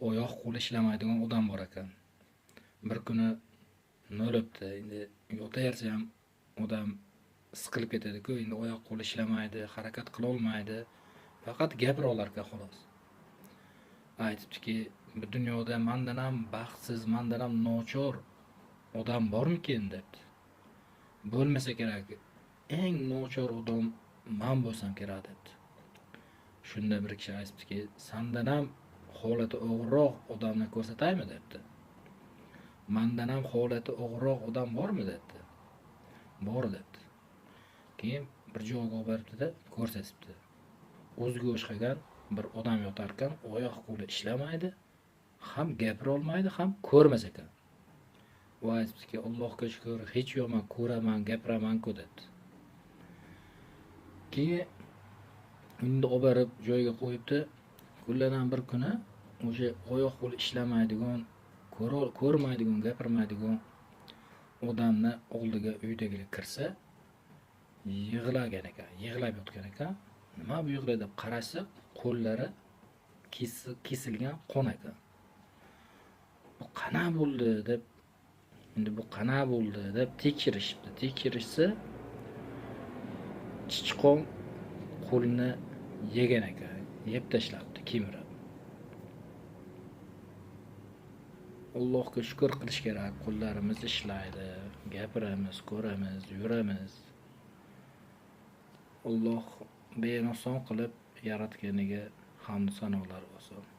Oyoq qo'li ishlamaydigan odam bor ekan. Bir kuni o'libdi. Endi yotaversa ham odam siqilib ketadi-ku. Endi oyoq qo'li ishlamaydi, harakat qila olmaydi. Faqat gapira olar ekan xolos. Aytibdiki, bu dunyoda mandan ham baxtsiz, mandan ham nochor odam bormikin debdi. Bo'lmasa kerak, eng nochor odam man bo'lsam kerak debdi. Shunda bir kishi aytibdiki, sandan ham holati og'irroq odamni ko'rsataymi debdi. Mandan ham holati og'irroq odam bormi debdi. Bor debdi. Keyin bir joyga olib boribdi-da, ko'rsatibdi. O'ziga o'xshagan bir odam yotar ekan, oyoq qo'li ishlamaydi, ham gapira olmaydi, ham ko'rmas ekan. U aytibdiki, Allohga shukr, hech yo'qman, ko'raman, gapiraman-ku debdi. Keyin uni olib borib joyiga qo'yibdi. Kunlardan bir kuni o'sha oyoq qo'li ishlamaydigan, ko'rmaydigan, gapirmaydigan odamni oldiga uydagilar kirsa, yig'lagan ekan, yig'lab yotgan ekan. Nima bu yig'laydi deb qarasa, qo'llari kesilgan qon ekan. Bu qana bo'ldi deb, endi bu qana bo'ldi deb tekshirishibdi. Tekshirishsa, chichqon qo'lini yegan ekan, yeb tashlabdi, kemirib. Allohga shukr qilish kerak, qo'llarimiz ishlaydi, gapiramiz, ko'ramiz, yuramiz. Alloh benuqson qilib yaratganiga hamd sanolar bo'lsin.